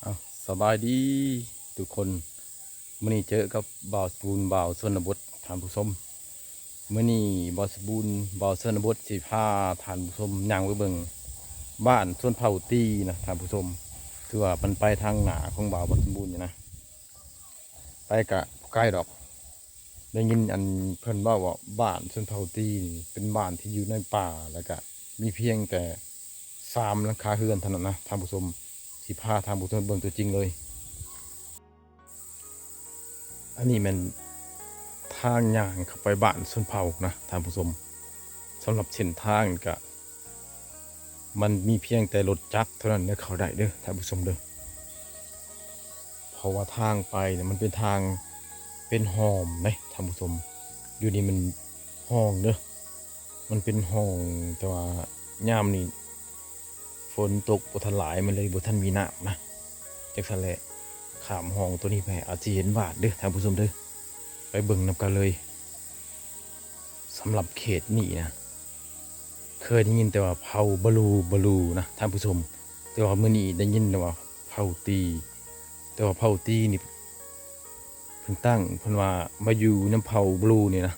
ເອົາ ສະບາຍດີທຸກຄົນ, ມື້ນີ້ເຈີກັບບ່າວສະບູນ ບ່າວຊົນນະບົດ ທ່ານຜູ້ຊົມ. ມື້ນີ້ບ່າວສະບູນ ບ່າວຊົນນະບົດ ຊິພາທ່ານຜູ້ຊົມຍ່າງໄປເບິ່ງບ້ານຊົນເຜົ່າຕີນະທ່ານຜູ້ຊົມ. ຄືວ່າມັນໄປທາງໜ້າຂອງບ່າວ ບ່າວສະບູນນີ້ນະ, ໄປກະບໍ່ໄກດອກ. ໄດ້ຍິນອັນເພິ່ນເວົ້າວ່າ ບ້ານຊົນເຜົ່າຕີນເປັນບ້ານທີ່ຢູ່ໃນປ່າ ແລ້ວກະມີພຽງແຕ່ສາມຫຼັງຄາເຮືອນເທົ່ານັ້ນນະທ່ານຜູ້ຊົມ. ຊິພາທ່ານຜູ້ຊົມເບິ່ງຕົວຈິງເລີຍ. ອັນນີ້ແມ່ນທາງຍ່າງເຂົ້າໄປບ້ານຊົນເຜົ່ານະທ່ານຜູ້ຊົມ. ສຳລັບເສັ້ນທາງນີ້ກະ ມັນມີພຽງແຕ່ລົດຈັກເທົ່ານັ້ນເດີ ເຂົ້າໄດ້ເດີທ່ານຜູ້ຊົມເດີ. ເພາະວ່າທາງໄປນີ້ມັນເປັນທາງເປັນຮ່ອງເດ້ທ່ານຜູ້ຊົມ. ຢູ່ນີ້ມັນຮ່ອງເດີ, ມັນເປັນຮ່ອງ, ແຕ່ວ່າຍາມນີ້ຝົນຕົກບໍ່ທັນຫຼາຍ ມັນເລີຍບໍ່ທັນມີນ້ຳນະ. ຈັ່ງຊັ້ນແຫຼະ, ຂ້າມຮ່ອງໂຕນີ້ໄປອາດຊິເຫັນວາດເດີທ່ານຜູ້ຊົມເດີ. ໄປເບິ່ງນຳກັນເລີຍ. ສຳລັບເຂດນີ້ນະ ເຄີຍໄດ້ຍິນແຕ່ວ່າເຜົ່າບາລູ ບາລູນະທ່ານຜູ້ຊົມ, ແຕ່ວ່າມື້ນີ້ໄດ້ຍິນແຕ່ວ່າເຜົ່າຕີ. ແຕ່ວ່າເຜົ່າຕີນີ້ເພິ່ນຕັ້ງ ເພິ່ນວ່າມາຢູ່ນຳເຜົ່າບາລູນີ້ນະ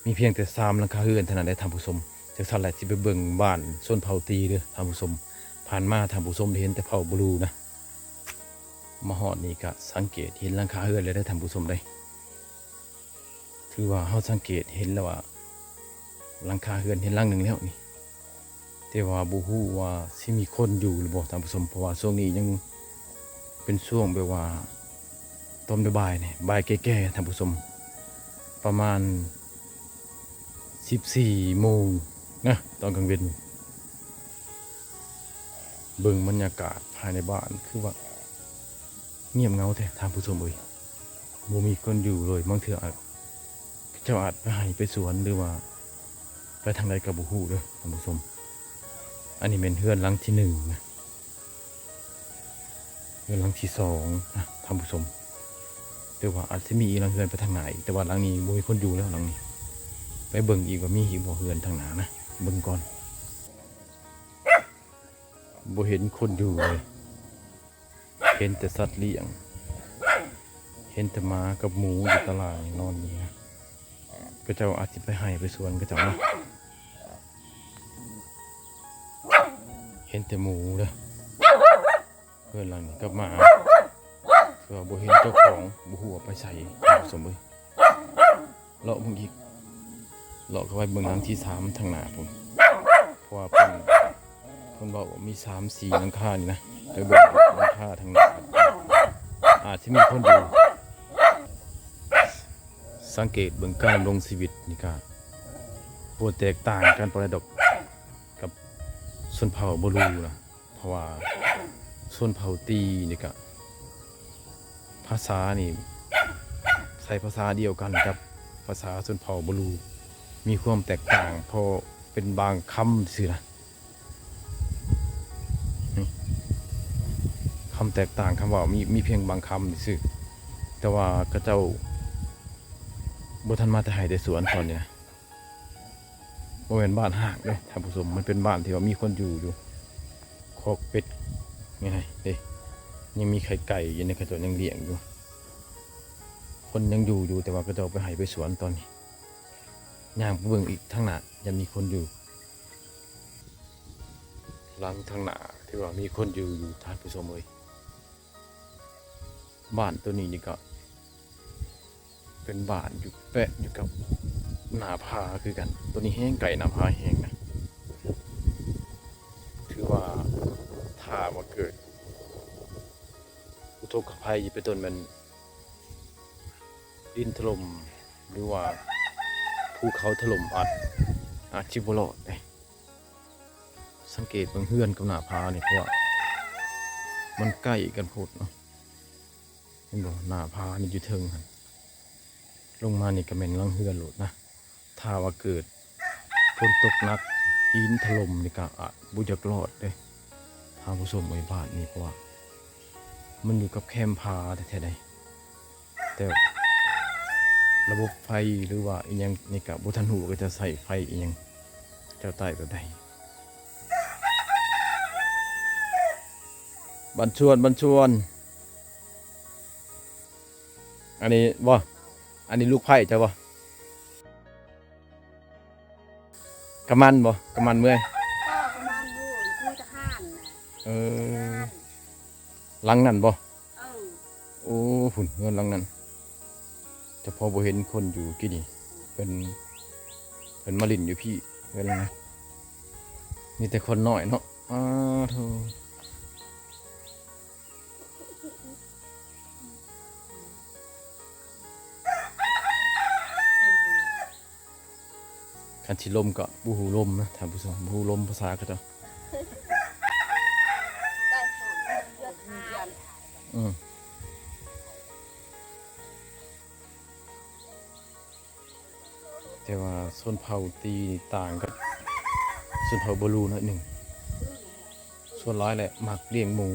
ມີພຽງແຕ່ສາມຫຼັງຄາເຮືອນເທົ່ານັ້ນເດ້ທ່ານຜູ້ຊົມ. ຈັ່ງຊັ້ນແຫຼະ ຊິໄປເບິ່ງບ້ານຊົນເຜົ່າຕີເດີທ່ານຜູ້ຊົມ. ຜ່ານມາທ່ານຜູ້ຊົມໄດ້ເຫັນແຕ່ເຜົ່າບາລູນະ, ມາຮອດນີ້ກະສັງເກດເຫັນຫຼັງຄາເຮືອນແລ້ວເດ້ທ່ານຜູ້ຊົມເດ້. ຖືວ່າເຮົາສັງເກດເຫັນແລ້ວວ່າ ຫຼັງຄາເຮືອນເຫັນຫຼັງໜຶ່ງແລ້ວນີ້, ແຕ່ວ່າບໍ່ຮູ້ວ່າຊິມີຄົນຢູ່ຫຼືບໍ່ທ່ານຜູ້ຊົມ. ເພາະວ່າຊ່ວງນີ້ຍັງເປັນຊ່ວງແບບວ່າຕອນບ່າຍໆນີ້ ບ່າຍແກ່ໆທ່ານຜູ້ຊົມ, ປະມານສິບສີ່ໂມງນະ ຕອນກາງເວັນ. ເບິ່ງບັນຍາກາດພາຍໃນບ້ານຄືວ່າງຽບເຫງົາແທ້ທ່ານຜູ້ຊົມເອີຍ, ບໍ່ມີຄົນຢູ່ເລີຍ. ບາງເທື່ອອາດ ເຂົາເຈົ້າອາດໄປໄຮ່ໄປສວນ ຫຼືວ່າໄປທາງໃດກໍບໍ່ຮູ້ເດີທ່ານຜູ້ຊົມ. ອັນນີ້ແມ່ນເຮືອນຫຼັງທີໜຶ່ງນະ, ເຮືອນຫຼັງທີສອງນະທ່ານຜູ້ຊົມ, ແຕ່ວ່າອາດຊິມີອີກຫຼັງເຮືອນໄປທາງໜ້າອີກ, ແຕ່ວ່າຫຼັງນີ້ບໍ່ມີຄົນຢູ່ແລ້ວ. ຫຼັງນີ້ໄປເບິ່ງອີກວ່າມີອີກບໍ່ເຮືອນທາງໜ້ານະ, ເບິ່ງກ່ອນ. ບໍ່ເຫັນຄົນຢູ່ເລີຍ, ເຫັນແຕ່ສັດລ້ຽງ, ເຫັນແຕ່ໝາກັບໝູຢູ່ຕາລ່າງນອນຢູ່ນະ. ເຂົາເຈົ້າອາດຊິໄປໄຮ່ໄປສວນເຂົາເຈົ້າເນາະ. ເຫັນແຕ່ໝູເດີ ເຮືອນຫຼັງນີ້ກັບໝາ, ແຕ່ວ່າບໍ່ເຫັນເຈົ້າຂອງ, ບໍ່ຮູ້ວ່າໄປໃສທ່ານຜູ້ຊົມເອີຍ. ເລາະເບິ່ງອີກ, ເລາະເຂົ້າໄປເບິ່ງຫຼັງທີສາມທາງໜ້າພຸ້ນ, ເພາະວ່າເພິ່ນ ເພິ່ນເວົ້າວ່າມີສາມສີ່ຫຼັງຄານີ້ນະ. ໄປເບິ່ງຫຼັງຄາທາງໜ້າ ອາດຊິມີຄົນຢູ່. ສັງເກດເບິ່ງການດຳລົງຊີວິດນີ້ກະບໍ່ແຕກຕ່າງກັນປານໃດດອກກັບຊົນເຜົ່າບາລູນະ. ເພາະວ່າຊົນເຜົ່າຕີນີ້ກະ ພາສານີ້ໃຊ້ພາສາດຽວກັນກັບພາສາຊົນເຜົ່າບາລູ, ມີຄວາມແຕກຕ່າງເພາະເປັນບາງຄຳຊື່ນະ. ຄຳແຕກຕ່າງຄຳເວົ້າມີ ມີພຽງບາງຄຳຊື່, ແຕ່ວ່າເຂົາເຈົ້າບໍ່ທັນມາແຕ່ໄຮ່ແຕ່ສວນຕອນນີ້ນະ. ບໍ່ແມ່ນບ້ານຮ້າງເດ້ທ່ານຜູ້ຊົມ, ມັນເປັນບ້ານທີ່ວ່າມີຄົນຢູ່ຢູ່, ຄອກເປັດ ນີ້ນະເດ້, ຍັງມີໄຂ່ໄກ່ຢູ່ໃນ, ເຂົາເຈົ້າຍັງລ້ຽງຢູ່. ຄົນຍັງຢູ່ຢູ່ ແຕ່ວ່າເຂົາເຈົ້າໄປໄຮ່ໄປສວນຕອນນີ້. ຍ່າງໄປເບິ່ງອີກທາງໜ້າ ຍັງມີຄົນຢູ່. ຫຼັງທາງໜ້າຖືວ່າມີຄົນຢູ່ຢູ່ທ່ານຜູ້ຊົມເອີຍ. ບ້ານໂຕນີ້ນີ້ກໍ ເປັນບ້ານຢູ່ແປະຢູ່ກັບໜ້າຜາຄືກັນ. ໂຕນີ້ແຮງໃກ້ໜ້າຜາແຮງນະ. ຖືວ່າຖ້າວ່າເກີດອຸທົກກະໄພ ເປັນຕົ້ນແມ່ນດິນຖະຫຼົ່ມ ຫຼືວ່າພູເຂົາຖະຫຼົ່ມ ອາດ ອາດຊິບໍ່ລອດເດ້. ສັງເກດເບິ່ງເຮືອນກັບໜ້າຜານີ້ ເພາະວ່າມັນໃກ້ກັນໂພດເນາະ. ເຫັນບໍ່? ໜ້າຜານີ້ຢູ່ເທິງຫັ້ນ, ລົງມານີ້ກໍແມ່ນຫຼັງເຮືອນໂລດນະ. ຖ້າວ່າເກີດຝົນຕົກໜັກ ຫີນຖະຫຼົ່ມນີ້ກໍອາດບໍ່ຢາກລອດເດ້ທ່ານຜູ້ຊົມເອີຍ ບ້ານນີ້, ເພາະວ່າມັນຢູ່ກັບແຄມຜາແທ້ໆໃດ. ແຕ່ລະບົບໄຟ ຫຼືວ່າອີ່ຫຍັງນີ້ກະບໍ່ທັນຮູ້ວ່າເຂົາເຈົ້າໃຊ້ໄຟອີ່ຫຍັງ ເຈົ້າໃຕ້ແບບໃດ. ບ້ານຊວນ ບ້ານຊວນ. ອັນນີ້ບໍ່? ອັນນີ້ລູກໃພ້ເຈົ້າບໍ່? ກຳມັນບໍ່? ກຳມັນເມື່ອຍ. ເອີ ກຳມັນຢູ່ ມີແຕ່ຮ້ານນະ. ເອີ ຮ້ານ ຫຼັງນັ້ນບໍ່? ເອີ ໂອ້ ພຸ້ນ ເຮືອນຫຼັງນັ້ນ. ຈະພໍບໍ່ເຫັນຄົນຢູ່ກີ້ນີ້ ເພິ່ນ ເພິ່ນມາຫຼິ້ນຢູ່ພີ້ ເຮືອນຫຼັງນັ້ນ. ມີແຕ່ຄົນນ້ອຍເນາະ. ອ້າໂທ້. ຄັນຊິລົມກໍບໍ່ຮູ້ລົມນະທ່ານຜູ້ຊົມ, ບໍ່ຮູ້ລົມພາສາເຂົາເຈົ້າ. ອືມ. ແຕ່ວ່າຊົນເຜົ່າຕີຕ່າງກັບຊົນເຜົ່າບລູໜ້ອຍໜຶ່ງ. ສ່ວນຫຼາຍແຫຼະມັກລ້ຽງໝູ.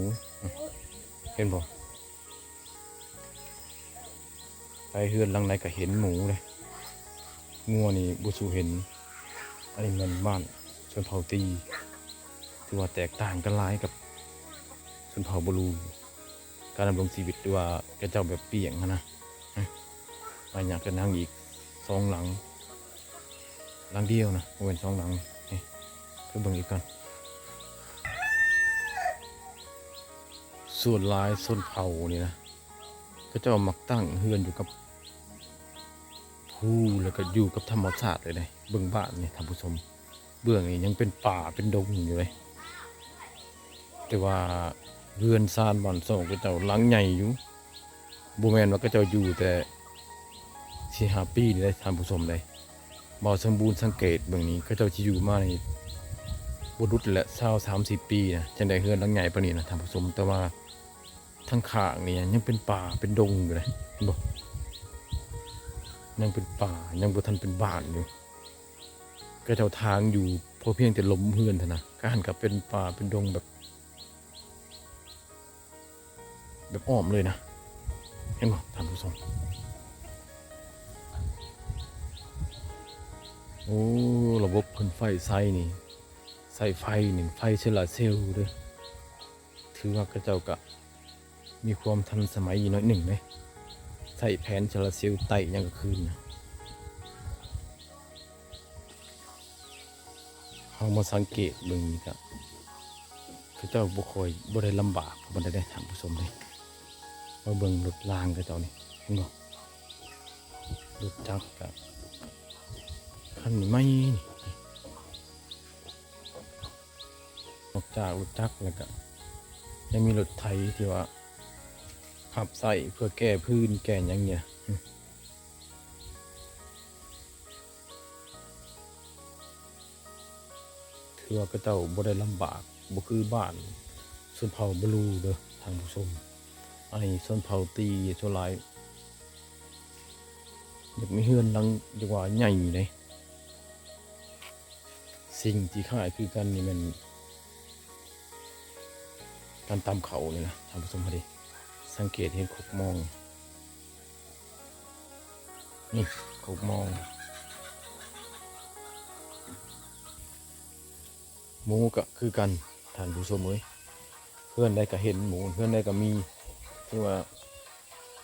ເຫັນບໍ່? ໄປເຮືອນຫຼັງໃດກໍເຫັນໝູເດ້. ງົວນີ້ບໍ່ສູ້ເຫັນ. ອັນນີ້ແມ່ນບ້ານຊົນເຜົ່າຕີ ຖືວ່າແຕກຕ່າງກັນຫຼາຍກັບຊົນເຜົ່າບລູ. ການດຳລົງຊີວິດ ຫຼືວ່າເຂົາເຈົ້າແບບປ່ຽງຫັ້ນນະ. ມາຫຍັງກັນຫັ້ນອີກສອງຫຼັງ, ຫຼັງດຽວນະ ບໍ່ແມ່ນສອງຫຼັງ. ນີ້ ໄປເບິ່ງອີກກ່ອນ. ສ່ວນຫຼາຍຊົນເຜົ່ານີ້ນະ ເຂົາເຈົ້າມັກຕັ້ງເຮືອນຢູ່ກັບພູ ແລ້ວກໍຢູ່ກັບທຳມະຊາດເລີຍເດ້. ເບິ່ງບ້ານນີ້ທ່ານຜູ້ຊົມ. ເບື້ອງນີ້ຍັງເປັນປ່າເປັນດົງຢູ່ເດ້. ແຕ່ວ່າເຮືອນຊານບ້ານຊ່ອງເຂົາເຈົ້າຫຼັງໃຫຍ່ຢູ່. ບໍ່ແມ່ນວ່າເຂົາເຈົ້າຢູ່ແຕ່ສີ່ຫ້າປີນີ້ເດ້ທ່ານຜູ້ຊົມເດ້. ບ່າວສົມບູນສັງເກດເບິ່ງນີ້ ເຂົາເຈົ້າຊິຢູ່ມານີ້ບໍ່ຫຼຸດແຫຼະຊາວສາມສິບປີນະ ຈັ່ງໄດ້ເຮືອນຫຼັງໃຫຍ່ປານນີ້ນະທ່ານຜູ້ຊົມ. ແຕ່ວ່າທາງຂ້າງນີ້ຍັງເປັນປ່າເປັນດົງຢູ່ເດ້ ເຫັນບໍ່? ຍັງເປັນປ່າ ຍັງບໍ່ທັນເປັນບ້ານຢູ່. ເຂົາເຈົ້າຖາງຢູ່ພໍພຽງແຕ່ລົມເຮືອນເທົ່ານັ້ນ ກະຫັ້ນກະເປັນປ່າເປັນດົງແບບ ແບບອ້ອມເລີຍນະ. ເຫັນບໍ່ທ່ານຜູ້ຊົມ? ໂອ້ ລະບົບເພິ່ນໄຟໃຊ້ນີ້ ໃຊ້ໄຟນີ້ ໄຟໂຊລາເຊວເດີ້. ຖືວ່າເຂົາເຈົ້າກະ ມີຄວາມທັນສະໄໝອີກໜ້ອຍໜຶ່ງເດ້ ໃຊ້ແຜງໂຊລາເຊວໄຕ້ຍາມກາງຄືນນະ. ເຮົາມາສັງເກດເບິ່ງນີ້ກະ ເຂົາເຈົ້າບໍ່ຄ່ອຍ ບໍ່ໄດ້ລຳບາກປານໃດເດ້ທ່ານຜູ້ຊົມເດ້. ມາເບິ່ງລົດລາງເຂົາເຈົ້ານີ້ ເຫັນບໍ່? ລົດຈັກກະຄັນໃໝ່ນີ້. ນອກຈາກລົດຈັກແລ້ວກະຍັງມີລົດໄຖທີ່ວ່າຮັບໃຊ້ເພື່ອແກ່ພື້ນແກ່ຫຍັງນີ້ນະ. ຖືວ່າເຂົາເຈົ້າບໍ່ໄດ້ລຳບາກ ບໍ່ຄືບ້ານຊົນເຜົ່າບະລູເດີ້ທ່ານຜູ້ຊົມ. ອັນນີ້ຊົນເຜົ່າຕີສ່ວນຫຼາຍ ຢາກມີເຮືອນຫຼັງ ຢາກວ່າໃຫຍ່ເດ້. ສິ່ງທີ່ຄ້າຍຄືກັນນີ້ແມ່ນການຕຳເຂົ້ານີ້ນະທ່ານຜູ້ຊົມ. ພໍດີສັງເກດເຫັນຄົກມອງ ນີ້ ຄົກມອງ. ໝູກະຄືກັນທ່ານຜູ້ຊົມເອີຍ. ເຮືອນໃດກະເຫັນໝູ ເຮືອນໃດກະມີ. ຄືວ່າ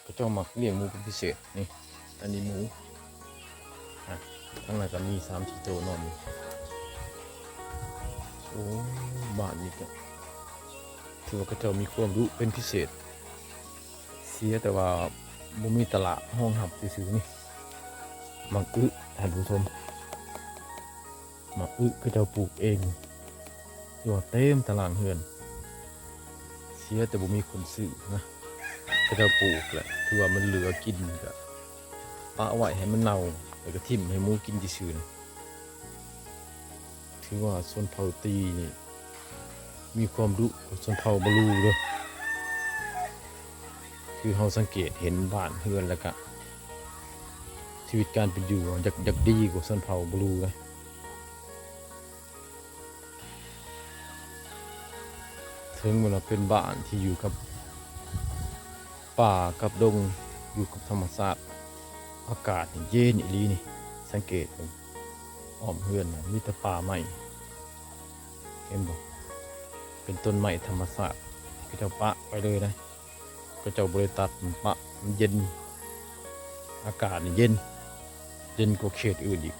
ເຂົາເຈົ້າມັກລ້ຽງໝູເປັນພິເສດ. ນີ້ ອັນນີ້ໝູ ອາ ທາງນັ້ນກະມີສາມສີ່ໂຕນອນຢູ່. ໂອ້ ບ້ານນີ້ກະຖືວ່າເຂົາເຈົ້າມີຄວາມດຸເປັນພິເສດ. ເສຍແຕ່ວ່າບໍ່ມີຕະຫຼາດຮອງຮັບຊື່ໆ. ນີ້ ໝາກອຶ ທ່ານຜູ້ຊົມ. ໝາກອຶເຂົາເຈົ້າປູກເອງ ຖືວ່າເຕັມຕາລ່າງເຮືອນ. ເສຍແຕ່ບໍ່ມີຄົນຊື້ນະ. ເຂົາເຈົ້າປູກແຫຼະ ຖືວ່າມັນເຫຼືອກິນກະປະໄວ້ໃຫ້ມັນເນົ່າ ແລ້ວກະຖິ້ມໃຫ້ໝູກິນຊື່ໆ. ຖືວ່າຊົນເຜົ່າຕີນີ້ ມີຄວາມດຸກວ່າຊົນເຜົ່າບະລູເດີ້. ຄືເຮົາສັງເກດເຫັນບ້ານເຮືອນ ແລ້ວກະຊີວິດການເປັນຢູ່ ຢາກ ຢາກດີກວ່າຊົນເຜົ່າບະລູເດີ້. ເຖິງແມ່ນວ່າເປັນບ້ານທີ່ຢູ່ກັບປ່າກັບດົງ ຢູ່ກັບທຳມະຊາດ ອາກາດນີ້ເຢັນອີ່ຫຼີນີ້. ສັງເກດເບິ່ງ ອ້ອມເຮືອນນະ ມີແຕ່ປ່າໄມ້ ເຫັນບໍ່? ເປັນຕົ້ນໄມ້ທຳມະຊາດ. ເຂົາເຈົ້າປະໄປເລີຍນະ ເຂົາເຈົ້າບໍ່ໄດ້ຕັດ ມັນປະ ມັນເຢັນ ອາກາດນີ້ເຢັນ ເຢັນກວ່າເຂດອື່ນອີກ.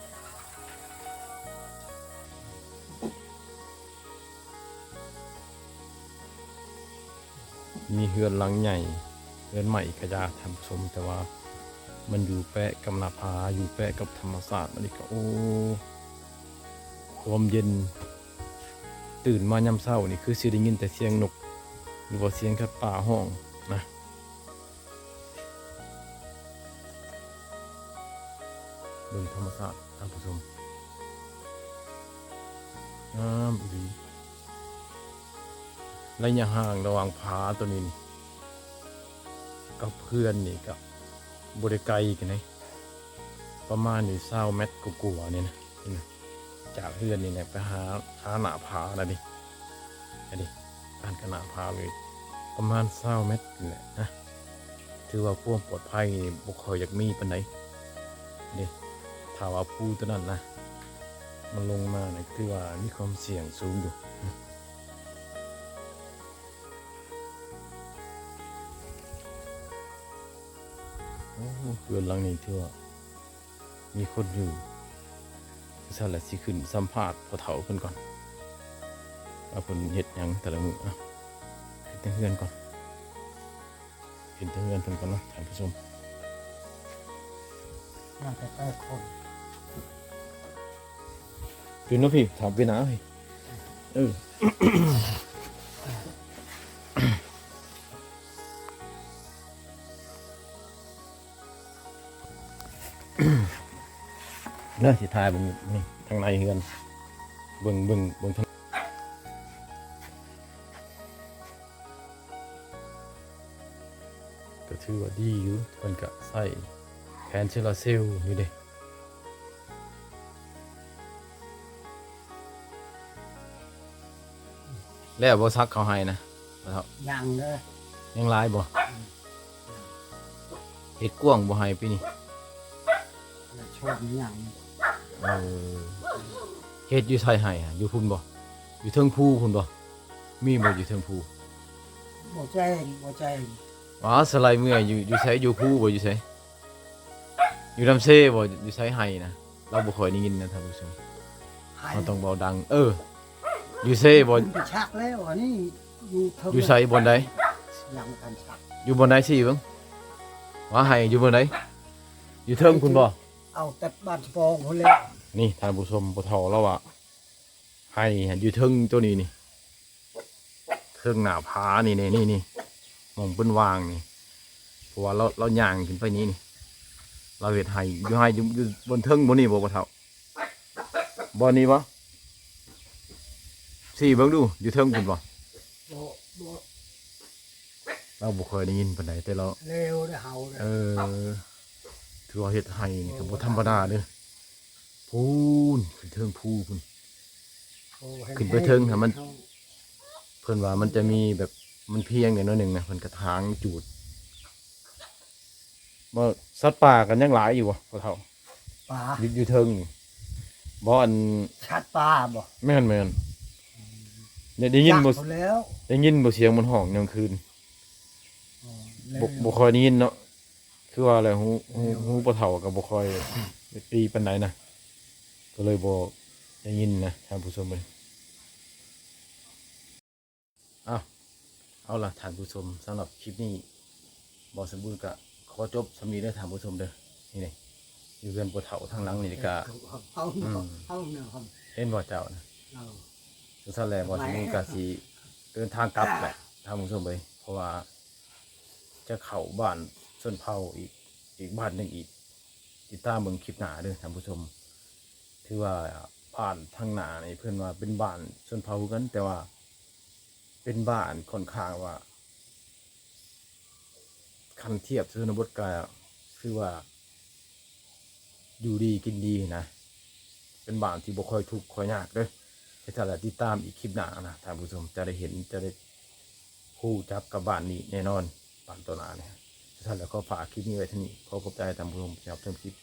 ມີເຮືອນຫຼັງໃຫຍ່ ເຮືອນໄມ້ກະຢ່າທ່ານຜູ້ຊົມ ແຕ່ວ່າມັນຢູ່ແປະກັບໜ້າຜາ ຢູ່ແປະກັບທຳມະຊາດ ອັນນີ້ກະ ໂອ້ ຄວາມເຢັນ ຕື່ນມາຍາມເຊົ້ານີ້ຄືຊິໄດ້ຍິນແຕ່ສຽງນົກ ຫຼືວ່າສຽງສັດປ່າຮ້ອງນະ. ເບິ່ງທຳມະຊາດທ່ານຜູ້ຊົມ ງາມອີ່ຫຼີ. ໄລຍະຫ່າງລະຫວ່າງຜາໂຕນີ້ນີ້ ກັບເຮືອນນີ້ກະບໍ່ໄດ້ໄກກັນເດ້ ປະມານຢູ່ຊາວແມັດກວ່າໆນີ້ນະ ເຫັນບໍ່? ຈາກເຮືອນນີ້ແຫຼະໄປຫາ ຫາໜ້າຜານະເດ້ ອັນນີ້ ຜ່ານກັບໜ້າຜາເລີຍ ປະມານຊາວແມັດນີ້ແຫຼະນະ. ຖືວ່າຄວາມປອດໄພນີ້ບໍ່ຄ່ອຍຢາກມີປານໃດເດ້ ຖ້າວ່າພູໂຕນັ້ນນະ ມັນລົງມານະ ຖືວ່າມີຄວາມສ່ຽງສູງຢູ່. ໂອ້ ເຮືອນຫຼັງນີ້ຖືວ່າມີຄົນຢູ່. ຊັ້ນລະ ຊິຂຶ້ນສຳພາດພໍ່ເຖົ້າເພິ່ນກ່ອນ ວ່າເພິ່ນເຮັດຫຍັງແຕ່ລະມື້. ເອົາ ຂຶ້ນແຕ່ເຮືອນກ່ອນ ຂຶ້ນແຕ່ເຮືອນເພິ່ນກ່ອນເນາະທ່ານຜູ້ຊົມ. ໜ້າຈະໃກ້ຄົນ ຢູ່ເນາະພີ່ ຖາມປີໜ້າເອີຍ. ເອີ ເດີ ຊິຖ່າຍເບິ່ງນີ້ ທາງໃນເຮືອນ ເບິ່ງ ເບິ່ງ ເບິ່ງທາງ ກະຖືວ່າດີຢູ່ ເພິ່ນກະໃຊ້ແຜງໂຊລາເຊວຢູ່ເດ້. ແລ້ວບໍ່ ສັກເຂົ້າໄຮ່ນະ ພໍ່ເຖົ້າ? ຍັງເດີ. ຍັງຫຼາຍບໍ່? ອືມ ເຮັດກວ້າງບໍ່ໄຮ່ປີນີ້? ແລ້ວຊ່ວງຍັງ. ເອີ ເຮັດຢູ່ໃສໄຮ່? ຢູ່ພຸ້ນບໍ່? ຢູ່ເທິງພູພຸ້ນບໍ່? ມີບໍ່ຢູ່ເທິງພູ? ບໍ່ແຈ້ງ ບໍ່ແຈ້ງ. ຫວາ ສະໄລເມື່ອຍ ຢູ່ ຢູ່ໃສ? ຢູ່ພູບໍ່? ຢູ່ໃສ? ຢູ່ນຳເຊບໍ່? ຢູ່ໃສໄຮ່ນະ? ລາວບໍ່ຄ່ອຍໄດ້ຍິນນະທ່ານຜູ້ຊົມ. ເຮົາຕ້ອງເວົ້າດັງ. ເອີ ຢູ່ເຊບໍ່? ໄປຊັກແລ້ວ ອັນນີ້ຢູ່ເທິງ. ຢູ່ໃສ? ບ່ອນໃດ? ຍັງບໍ່ທັນຊັກ. ຢູ່ບ່ອນໃດ? ຊີ້ເບິ່ງ ວ່າໄຮ່ຢູ່ບ່ອນໃດ? ຢູ່ເທິງພຸ້ນບໍ່? ເອົາແຕ່ບ້ານສະປອງພຸ້ນແຫຼະ. ນີ້ທ່ານຜູ້ຊົມ ພໍ່ເຖົ້າລາວວ່າ ໄຮ່ຫັ້ນຢູ່ເທິງໂຕນີ້ນີ້ ເທິງໜ້າຜານີ້ ນີ້ ນີ້ ໝ່ອງເພິ່ນຫວ່າງນີ້ ເພາະວ່າລາວ ລາວຍ່າງຂຶ້ນໄປນີ້ນີ້ ລາວເຮັດໄຮ່ ຢູ່ໄຮ່ ຢູ່ ຢູ່ບ່ອນເທິງບ່ອນນີ້ບໍ່ ພໍ່ເຖົ້າ? ບ່ອນນີ້ບໍ່? ຊີ້ເບິ່ງດູ ຢູ່ເທິງພຸ້ນບໍ່? ບໍ່ ບໍ່ ລາວບໍ່ຄ່ອຍໄດ້ຍິນປານໃດ ແຕ່ລາວ ເລວເດ້ເຮົາເດ້. ເອີ ຖືວ່າເຮັດໄຮ່ນີ້ກະບໍ່ທຳມະດາເດີ. ພຸ້ນ ຂຶ້ນເທິງພູພຸ້ນ. ໂອ້ ຂຶ້ນໄປເທິງຫັ້ນມັນ ເພິ່ນວ່າມັນຈະມີແບບ ມັນພຽງແດ່ໜ້ອຍໜຶ່ງນະ ເພິ່ນກະຖາງຈູດ. ບໍ່ ສັດປ່າກະຍັງຫຼາຍຢູ່ບໍ່ພໍ່ເຖົ້າ? ປາ ຢູ່ ຢູ່ເທິງນີ້ບໍ່? ອັນ ສັດປ່າບໍ່? ແມ່ນໆ. ອືມ ໄດ້ ໄດ້ຍິນບໍ່? ຈັກພຸ້ນແລ້ວ ໄດ້ຍິນບໍ່ສຽງມັນຮ້ອງຍາມຄືນ? ອໍ ບໍ່ ບໍ່ຄ່ອຍໄດ້ຍິນເນາະ. ຄືວ່າແຫຼະ ຫູ ຫູ ຫູພໍ່ເຖົ້າກະບໍ່ຄ່ອຍໄດ້ດີປານໃດນະ ກະເລີຍບໍ່ໄດ້ຍິນນະທ່ານຜູ້ຊົມເອີຍ. ເອົາ ເອົາລະທ່ານຜູ້ຊົມ ສຳລັບຄລິບນີ້ ບ່າວສົມບູນກະຂໍຈົບສ່ຳນີ້ເດີທ່ານຜູ້ຊົມເດີ. ນີ້ ຢູ່ເຮືອນພໍ່ເຖົ້າທາງຫຼັງນີ້ກະ ເອົາ ອືມ ເອົາ ເຫັນບໍ່ເຈົ້ານະ? ເອົາ ຊັ້ນແຫຼະ ບ່າວສົມບູນກະຊິເດີນທາງກັບແຫຼະທ່ານຜູ້ຊົມເອີຍ ເພາະວ່າ ຈະເຂົ້າບ້ານຊົນເຜົ່າອີກ ອີກບ້ານໜຶ່ງອີກ. ຕິດຕາມເບິ່ງຄລິບໜ້າເດີທ່ານຜູ້ຊົມ. ຖືວ່າບ້ານທາງໜ້ານີ້ເພິ່ນວ່າເປັນບ້ານຊົນເຜົ່າຄືກັນ ແຕ່ວ່າເປັນບ້ານຂ້ອນຂ້າງວ່າ ຄັນທຽບໃສ່ຊົນນະບົດກະຄືວ່າ ຢູ່ດີກິນດີນະ ເປັນບ້ານທີ່ບໍ່ຄ່ອຍທຸກຄ່ອຍຍາກເດີ. ເຮັດຈັ່ງໃດ ຕິດຕາມອີກຄລິບໜ້ານະທ່ານຜູ້ຊົມ ຈະໄດ້ເຫັນ ຈະໄດ້ຮູ້ຈັກກັບບ້ານນີ້ແນ່ນອນ ບ້ານໂຕໜ້ານີ້. ຊັ້ນແຫຼະ ຂໍຝາກຄລິບນີ້ໄວ້ເທົ່ານີ້ ຂໍຂອບໃຈທ່ານຜູ້ຊົມທີ່ຮັບຊົມຄລິບ.